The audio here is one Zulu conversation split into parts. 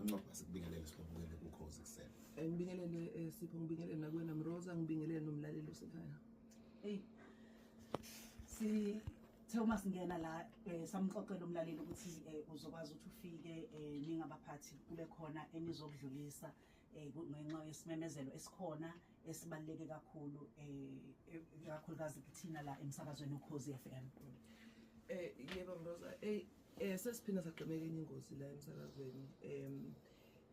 Noma sikubingelele, sikwamukele kuKhozi ekuseni. Ngibingelele, Sipho, ngibingelele nakuwena Mroza, ngibingelele nomlaleli osekhaya. Hey. Sithe uma singena la, samxoxela umlaleli ukuthi uzokwazi ukuthi ufike, ningabaphathi kube khona enizokudlulisa ngenxa yesimemezelo esikhona esibaluleke kakhulu, kakhulukazi kuthina la emsakazweni uKhozi FM. Yebo Mroza, sesiphinda sagqemeka enye ingozi la emsakazweni.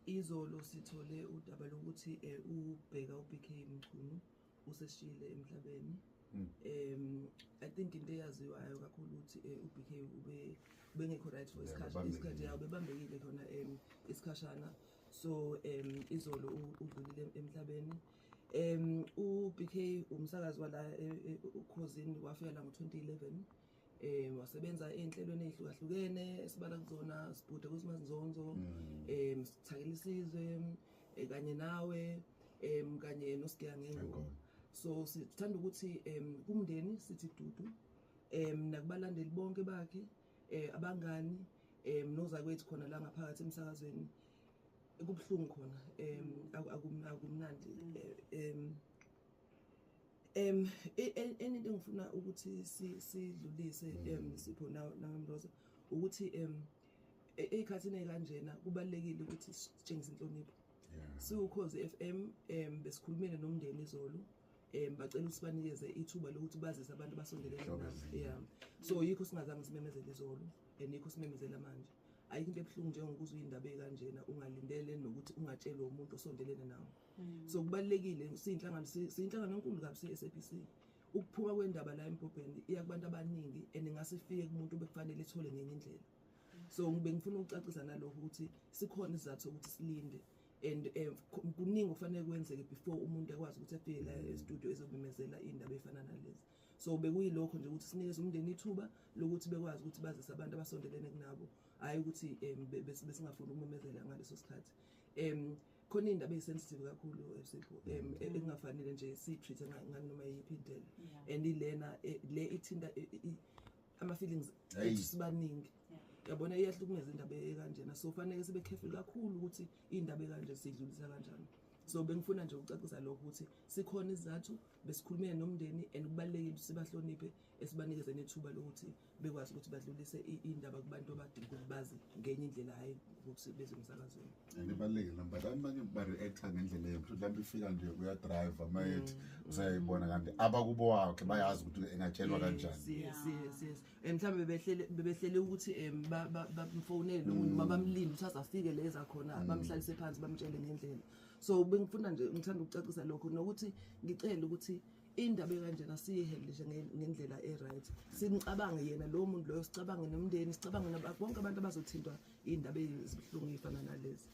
Izolo sithole udaba lokuthi ubheka uBK Mchunu useshile emhlabeni. I think into eyaziwayo kakhulu ukuthi uBK ube bengekho right for isikhathi, bebambekile. Isikhathi yawo bebambekile khona isikhashana. So izolo udlulile emhlabeni. uBK umsakazi wala uKhozini, wafika la ngo2011. Wasebenza enhlelweni ezihlukahlukene esibala kuzona Sibhude kuSimanzonzo, Sithakela Isizwe, kanye nawe, kanye noSigiya Ngengoma. Ngengoma. So sithanda ukuthi kumndeni sithi dudu, nakubalandeli bonke bakhe, abangani, nozakwethu khona la ngaphakathi emsakazweni. Kubuhlungu khona, akumnandi. Enye into engifuna ukuthi sidlulise, Sipho nawe Mroza, ukuthi ey'khathini ey'kanjena kubalulekile ukuthi sitshengise inhlonipho. SiwuKhozi FM, besikhulumile nomndeni izolo, bacela ukuthi sibanikeze ithuba lokuthi bazise abantu abasondelene Hlobo nabo. ezinye. Yeah, so yikho singazange simemezele izolo and yikho simemezela manje. Ayikho into ebuhlungu njengokuzwa iy'ndaba ey'kanjena ungalindele nokuthi ungatshelwa umuntu osondelene nawe. So kubalulekile, siyinhlangano, siyinhlangano enkulu kabi, siyi-SABC, ukuphuma kwendaba la embhobheni iya kubantu abaningi and ingase ifike kumuntu bekufanele ithole ngenye indlela. So bengifuna ukucacisa nalokho ukuthi sikhona isizathu sokuthi silinde and kuningi okufanele kwenzeke before umuntu akwazi ukuthi afike la e-studio ezomemezela iy'ndaba ey'fana nalezi. So bekuyilokho nje ukuthi sinikeze umndeni ithuba lokuthi bekwazi ukuthi bazise abantu abasondelene kunabo, hhayi ukuthi besingafuni ukumemezela ngaleso sikhathi. Khona iy'ndaba ey'sensitive kakhulu, Sipho, ekungafanele nje siyi-treat-e nganoma yiphi indlela. And ilena, le ithinta ama-feelings Hey. ethu sibaningi. Yabona, iyahlukumeza indaba ekanjena, so fanele sibe careful kakhulu ukuthi iy'ndaba ekanje siyidlulisa kanjani. So bengifuna nje ukucacisa lokho ukuthi sikhona isizathu, besikhulumile nomndeni and kubalulekile ukuthi sibahloniphe, esibanikeze nethuba lokuthi bekwazi ukuthi badlulise iy'ndaba kubantu abadinga ukuthi bazi ngenye indlela, hhayi ukuthi beze emsakazweni. And ibalulekile, but abanye ba-react-a ngendlela embi. Mhlawumbe ifika nje uya-drive, mayethi usayayibona, kanti abakubo wakhe bayazi ukuthi engatshelwa kanjani. Yes, mhlawumbe bebehlele ukuthi bamfonele lo muntu noma bamlinde ukuthi aze afike la eza khona, bamhlalise phansi, bamtshele ngendlela. So bengifuna nje, ngithanda ukucacisa lokho nokuthi ngicele ukuthi indaba ekanjena siyihandle ngendlela e-right, simcabange yena lowo muntu loyo, sicabange nomndeni, sicabange bonke abantu abazothintwa iy'ndaba ezibuhlungu ey'fana nalezi.